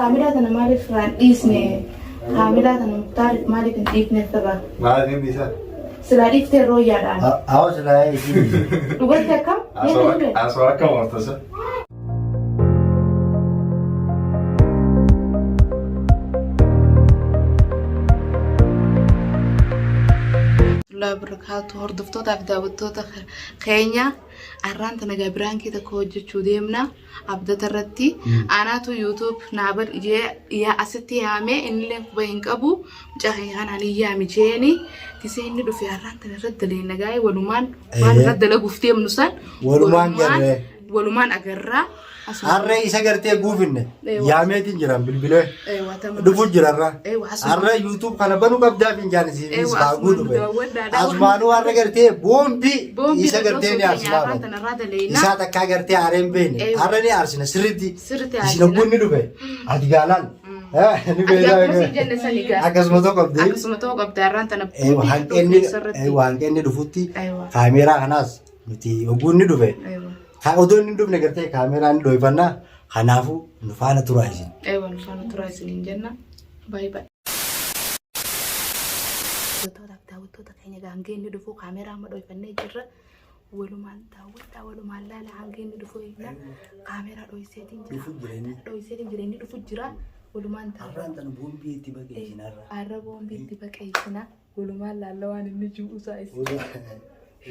Kaamilaa tana maaliif irraa hin dhiisne? Kaamilaa tana Muktaariif maaliif hin dhiifne ofirraa? Maaliif hin dhiisan? Silaa dhiiftee rooyyaadhaan. Haa silaa isii. Dhugatti akkam? Asoo akka mortasa. Barakaatu hordoftootaa fi daawwattoota keenya arraan tana gaa biraankii tokko hojjechuu deemna. Abdata irratti anaatu YouTube naa bar jee yaa asitti yaamee innillee quba hin qabu mucaa keenya kanaan hin yaami jeeni gisee inni dhufe har'aan tana irratti daleena gaa'ee walumaan waan irratti dalaguuf deemnu san Walumaan garree. walumaan agarraa asuma Harree isa gartee guufinne Eewa. yaameetiin jiran bilbilee eewa tamam dhufu jirarra. Eewa, asuma. Harree YouTube kana banuu qabdaaf hin jaan isiif Eewa, baaguu asumaan dhufe. daawwadhaadha. Asumaanuu har'a gartee boombii Boombii isa gartee ni dhadhoosuu keenya aarsinaa har'aan bara. tana irraa daleena. Isaa takkaa gartee aaree hin beekne. Eewa. Har'a ni aarsina sirriitti. Sirriitti Isin aarsina. ogguun ni dhufe. Ati gaalaan. Ni Ati beektaa. akkuma siin jenne sani gaa. Akkasuma ta'uu qabdi. Akkasuma ta'uu qabda har'aan tana Eewa boombii hanqinni dhadhoofne sirriitti. eewa hanqinni dhufutti Eewa. kaameeraa kanaas nuti ogguun ni dhufe. Eewa. Haa odoo inni hin dhufne gartee kaameeraa ni dhoofannaa. Kanaafuu nu faana turaa isin. Eewa nu faana turaa isiniin jenna. Baay'ee baay'ee. Daawwattootaaf daawwattoota keenya egaa hanga inni dhufu kaameeraa amma dhoofannee jirra. Walumaan daawwadhaa walumaan laala hanga inni dhufu eegna. Kaameeraa dhohiseetiin jira. Dhufu jira inni. Dhohiseetiin jira inni dhufu jira. Walumaan daawwadhaa. Har'aan tana boombii itti baqeessina har'a. Har'a boombii itti baqeessina. Walumaan laalla waan inni jiru isaa isin.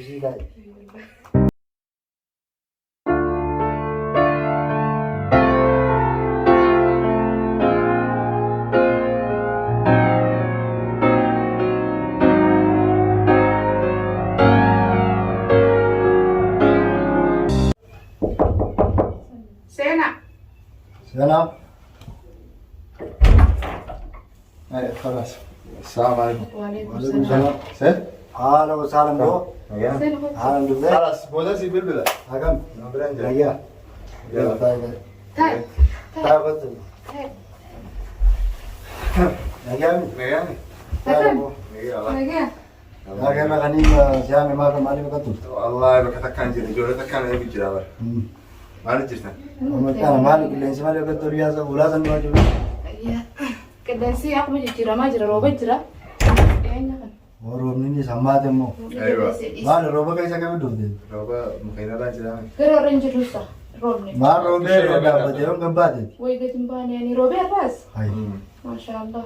Usii taa'e. Seenaa. Seenaa. خلاص السلام عليكم Waalaikum salaam. سيف Haala wasaalan boo. Seenaa. Haala dhufee. خلاص بودا بالبلا Hagam. Nagaya. يلا. Taa'e. Taa'e. Taa'e kottu. Taa'e. Nagayami. يعني Taa'e boo. Nagaa. Nagaa kaniin siyaame maal maaliif akka turte? والله بك تكان جري جوري تكان هي بجرا بر ما رجعت Kana maali qilleensi maali akka tolu yaasa ulaa san duraa jiru. Qilleensi akkuma jijjiiramaa jira rooba jira. Dhiyeenya kana. Roobni ni sammaate immoo. Aywa. Maali rooba keessa kami dhufte? روبا مخينا لا جرا Gara warra hin jirru isa roobni. Maal roobee dhaabbatee yoon gabbaate? Wayi gadi hin baane ani roobee har'aas. Hayi. Maashaallah.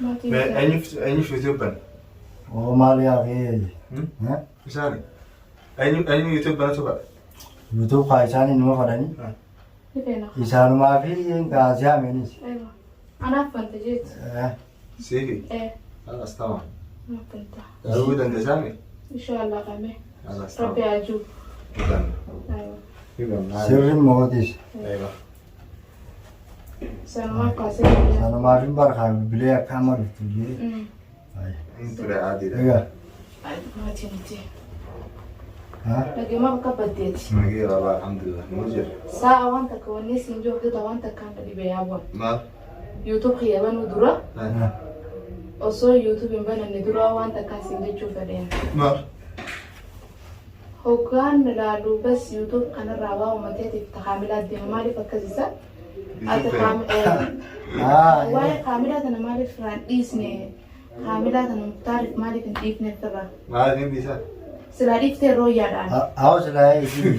Maatii أين في يوتيوب Oo maal yaa kee? بن أين أين يوتيوب بن تبع YouTube kaa isaanii numa fadhanii ni feena. isaanumaa fi kaa siyaameenis. Aywa. Anaaf bante jeetu. سيفي Ee خلاص تمام anaaf banta. هو ده انت سامي Inshaallah qame. خلاص Rabbi تمام haa jiru. Aywa. يبقى Sirri mootis. ايوه Sanumaaf kaasee jira. Isaanumaa fi barkaa bilbilee akka amma dhuftu jee. Hayi. انت عادي ده Egaa. Maatii miti. Haa? Nageema bakka baddeeti. نجي والله الحمد لله موجر Sa'a waan takka wanni siin joogtota waan takkaan dhibee yaabwan. ما YouTube kiyya banuu dura osoo YouTube hin bananne dura waan takkaan siin jechuu fedheen. ما Hoggaan ilaalu bas YouTube kanarraa waa uummateetiif kaamilaa deema maaliif akkas isa? Ati Haa. waa'ee kaamilaa tana maaliif irraa hin dhiisne? Kaamilaa tana Muktaariif maaliif hin dhiifne ofirraa? ما لازم ديسان Silaa dhiiftee rooyyaadhaan. Haa silaa isii.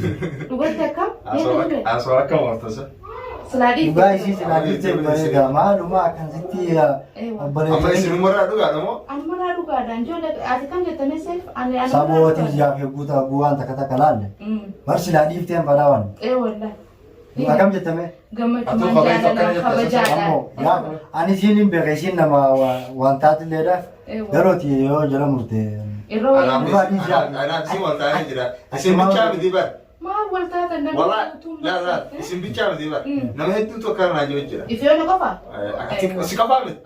Dhugatti akkam? أصلا كم ورطة Silaa Dhugaa dhiiftee. isii silaa dhiiftee bareeda. Maaluma akkasitti أما obboleettii اسم مرة دوغا دمو Anumarraa dhugaadhaan ijoollee ati kam jettanii seef ani anumarraa sabootiif dhugaadhaan. jaaf hegguu ta'a waan takka takka laalle. Bar silaa dhiifteen fadhaa Ee wallahi. Akkam jettame? Gammachumaan Atuu kophee jaalalaan tokko irra kabajaadhaan. Ammoo yaa ani isiin hin beeke isiin nama waan taatilleedha. Eewwa. Garooti yoo jala murte. Irra wayii. Dhugaa أنا أنا اسم ورطة جرا اسم بيتشا بدي بر Maal wal taatan namni والله guutuun لا لا اسم بيتشا بدي بر نما هدو تو كان راجو جرا Ifyoona qofa? Si qofaa miti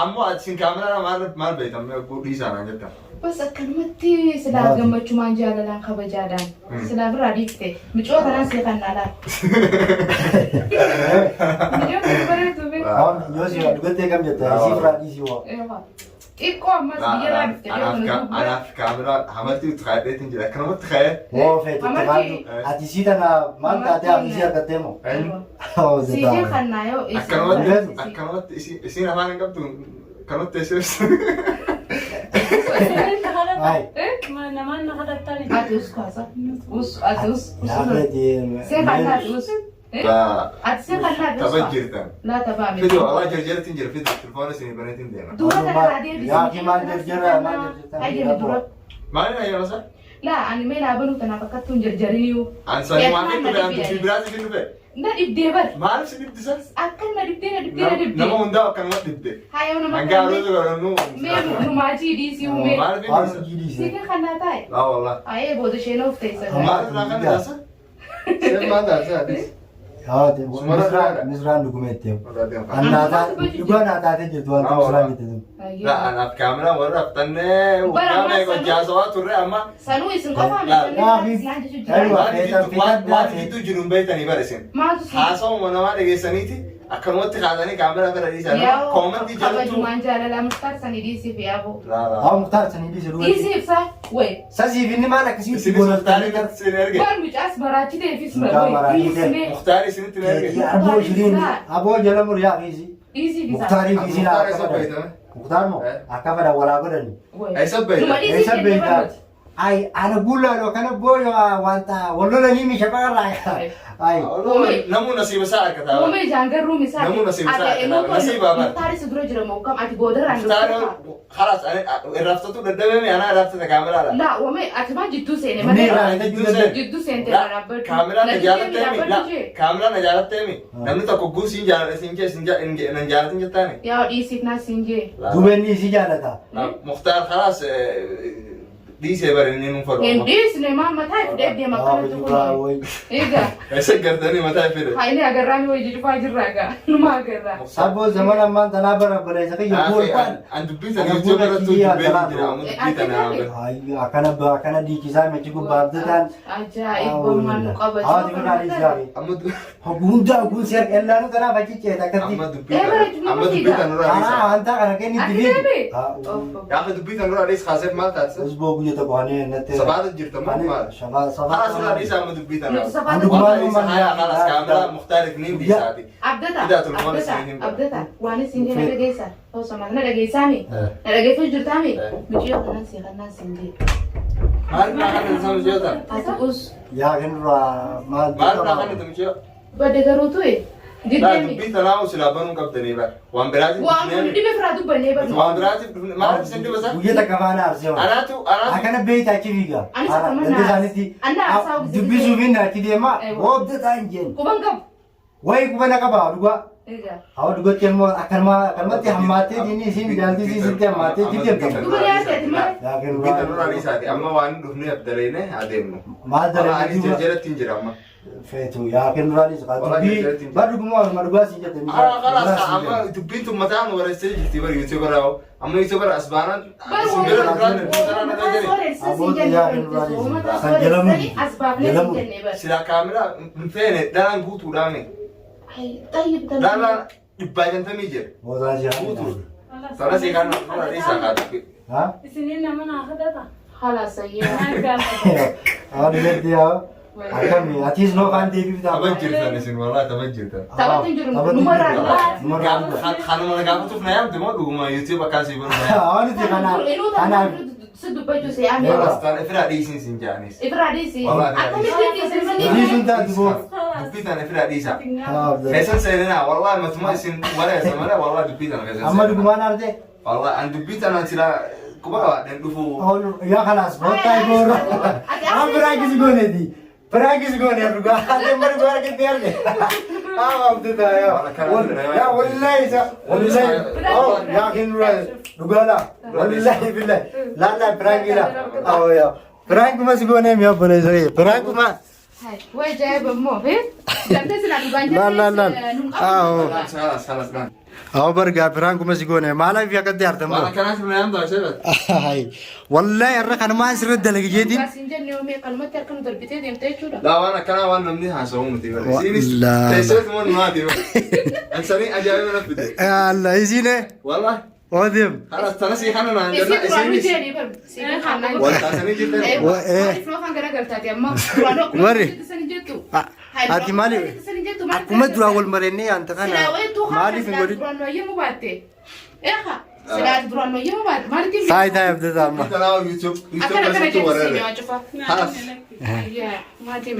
ammoo ati kaameraa maal maal beektan dhiisaa naan jettan. Bas akkanumatti silaa gammachumaan jaalalaan kabajaadhaan silaa birraa dhiifte micoo tanaan see kan naalaa. Micoon kun bareedu beeku. Yoo si dhugattee kam jette isii biraa dhiisii waa. Eewwa. Xiqqoo ammas biyyarraa dhufte Anaaf kaameraa hamartii itti kaa'eetiin jira. Akkanumatti kaa'ee. Woo feetu itti Hamartii. kaadhu. Ati sii tana maal taatee hafi argattee moo? Oo Siifii zetaa. kannaa yoo Akkanumatti akkanumatti isiin afaan hin qabdu akkanumatti teessee. Ay. Namaan na kadhattan. Ati us kaasa. Us ati us. Yaa feeti. See kannaa ati us. Ati see kannaa ati us. Tapha jirtan. Laa taphaa miti. Fidoo alaa jarjaratti hin jira fidoo telefoona isinii baneetiin deema. Dura kana deebisi. Yaa fi maal jarjara maal jarjarta. Hayyami dura. Maali na yeroo isaa? Laa ani mee laa banuu tanaaf akkattuu hin jarjariniyu. Ani sanii waan hin dhufe ani dubbii biraatiif hin dhufe. Na dhibdee bar. Maaliif si dhibdisa? Akka na dhibdee na dhibdee na dhibdee. Nama hundaa akkanumatti dhibde. Hayyoo nama Hanga aroota godhannu. Mee numaajii dhiisii umee. Maaliif hin Waan dhiisa? hojii dhiise. Siifii kannaa taa'e. Laa wallah. Ayee booda isheen of teessa. Maaliif naa kan taasa? Seef maal taasa atis? Yaa misraan dhugumeetti. Annaataa dhugaa naa taatee jirtu waan misraan jette sun. Laa anaaf kaameraan warra haftannee waggaa meeqa hojjaasawaa turre amma Sanuu isin qofaa Laa fi miti jira. waan gidduu jiru hin beektanii bara isin. Maaltu si Haasawuma namaa dhageessaniiti akkanumatti kaasanii kaameraa bira dhiisan. Koomentii jalatti. kabajumaan jaalalaa muktaar sanii dhiisiif yaaboo. Laa laa. Haa muktaar sanii dhiise dhugaa. Dhiisiif saa wayi. Sasiif inni maal akkasii Isinis muktaarii irratti isin erge. Waan mucaas maraachiteefis Mucaa maraachitee. dhiisne. Muktaarii isinitti hin erge. Aboo shiriin aboo jala muriyaa fiisi. Dhiisiif isaa. Muktaarii fiisi naa Muktaar akka isa fedhan. beeytame. Muktaar moo akka fedhan walaa godhani. Eessa beeyta? Numa dhiisiif Eessa jennee beeyta? barbaadu. Ay ana guullaadho kana booyo wanta wallolanii mi shaqarraa. Ay Namuu nasiiba isaa argata. Uumee jaangarruu misaa. Namuu nasiiba isaa argata. Nasiiba bara. Muktaaris dura jira moo kam ati boodarraan Muktaarii خلاص انا الرافتو dadhabame anaa irraftata kaameraadha. Laa uumee ati maa jidduu seene Inni malee. irraa hin dandeenye. Jidduu seente La, dhaabbadhu. kaameraa na jaalatteemi la Dhaabbadhu. kaameraa na jaalatteemi namni tokko guu siin jaaladha siin jee siin nan jaalatin jettaani. Yaa dhiisiif naa siin jee. Duuba inni isii jaalata. Mukhtaar khalaas dhiisee bare inni nun fadhu. Hin dhiisne maa mataa if deebdee makkanatti kun. Egaa Eessa gartanii mataa fide. haa inni agarraa mi wayii cufaa jirra egaa numa agarraa. Saboo zaman ammaan tanaa bara baleessa kiyya boolfaan. An dubbii tana YouTube irratti dubbee jira amma dubbii tana. Ay akkana akkana dhiichisaa michi gubbaabdataan. Ajaa'iba maal nu qabatu. Haati kun haadhi isaa fi. Amma Hunda guun seer ellaanu kanaaf achi ceeta akkatti. amma dubbii tana amma dubbii tana nurraa Karaa dhiisa. wanta kana kenni Ati dibii. deebi. Gaafa dubbii tana nurraa dhiisa kaasee maal taasisa? Usboo guyya tokko ani natti. Sabaata jirta moo maal? Sabaa sabaa. خلاص لا ليس عم دبيت انا Nuti sabaata Dhugumaan والله ليس هاي خلاص كاميرا مختلف نين دي ساعتي Abdata. Fidaa tolfamaa Abdata. isin hin Abdata. Waan isin jee na dhageessa. Osoo na dhageessaami. Na dhageessuu jirtaami. Mucayyoo kanaan si kanaan siin jee. ما ما حد سامع جوتا Ati us Yaa kennuraa maal ما ما حد تمشي badde garuu tu'e. لا Diddeemi. دبيت انا وسلا بنو قبضني بقى وان براتي Waan kun dhibe firaa dubbannee barnu. وان براتي ما عرفت سندي بس Guyya takka faana arsee waan. انا تو انا Akkana beeyta achi fiiga. Anis akkuma Danda na- isaaniitti Anna aarsaa ofi dubbisuuf inni achi deema. Ewa. Boobda hin jeen. Quban qabu. Wayi qubana qaba dhugaa. Egaa. Hawa dhugatti immoo akkanuma akkanumatti hammaattee diinni isiin jaalti isiin sitti hammaattee achi deemta. Duba dhiyaate ati maal? Yaa دبيت kennuraa. انا رئيس عادي اما وان دفني ابدلينا ادمنو Maal انا dalagee عايز جرجرت تنجر اما feetu yaa kennuraanis Walaa dubbii jajjabeetti. bar dhuguma waluma dhugaa siin jette. انا خلاص اما دبيت متان ورستي جبتي بر يوتيوبر او اما يوتيوبر اسبانا sila kaamera hin feene dhalaan guutuudhaani dhalaan dhibbaa shantamii jira Mootaa jira. guutuudha sana si kan nurraa dhiisaa kaatu Haa? Isiniin nama naa kadhata. خلاص ayyaa. Maal gaafata? Haa dhugatti yaa. Akkami atiis noo kaan deebii tapha jirtan isin walaa tapha jirtan Taphatti hin jiru. Numarraa duraa. Numarraa duraa. kanuma na gaafatuuf na yaamte moo dhuguma youtube akkaasii godhu na Haa nuti kanaaf kanaaf Si dubbachuu si yaame. yaamte firaa dhiisin sin jaanis Ifraa dhiisi. Walaa Akkamitti dhiisin dhiisuun taatu boo. dubbii tana firaa dhiisaa Haa keessan seeninaa walaa matuma isin wareessa malee walaa dubbii tana keessan amma dhugumaan arte walaa an dubbii tana silaa quba qabaadheen dhufuu yaa kalaas boottaa goora. Haa biraakis gooneeti. Biraakis goone dhugaa. Ate amma dhugaa argite arge. Haa waamte taa yaa. Yaa wallahi isa wallahi. Oh yaa kennuraa dhugaadha. Wallahi billahi. Laallaa biraakii laa. Awwa yaa. Biraankuma si goonee mi'a obboleessa kee. Biraankuma. Way ajaa'iba immoo. Damtee silaa dhugaan Laal laal laal. Awwa. خلاص خلاص لا Awwa bargaa biraankuma si goone maalaaf akkatti artamu. وانا كان عارف من يامده شبت Wallahi har'a kanumaan sirra dalage jeetiin. Dhugaa siin jenne yoomii akkanumatti harka nu darbitee deemte jechuudha. لا وانا كان وانا منيح عشان لا. تيسيت من ماتي انساني اجاوب انا في Allah isiine. والله Odeem. Halas tana sii kana naan Isii jenna duraanuu isiinis jeeni bar. Sii kan wal taasanii jirtan. Maaliif lafaan garagaltaati amma? Duraanuu akkuma Warri. jettu jettu. Ati maaliif akkuma duraan wal marennee yaanta kana Silaa wayii maaliif hin godhin? Duraan nooyyee baatte. Eeqa. Silaa duraan nooyyee baatte. Maaliif Taa'ii taa'ii abdata amma. Kanaaf YouTube Akkana kana keessatti jettu wareere. siimee waa cufa. Halas. Ayyaa maatii.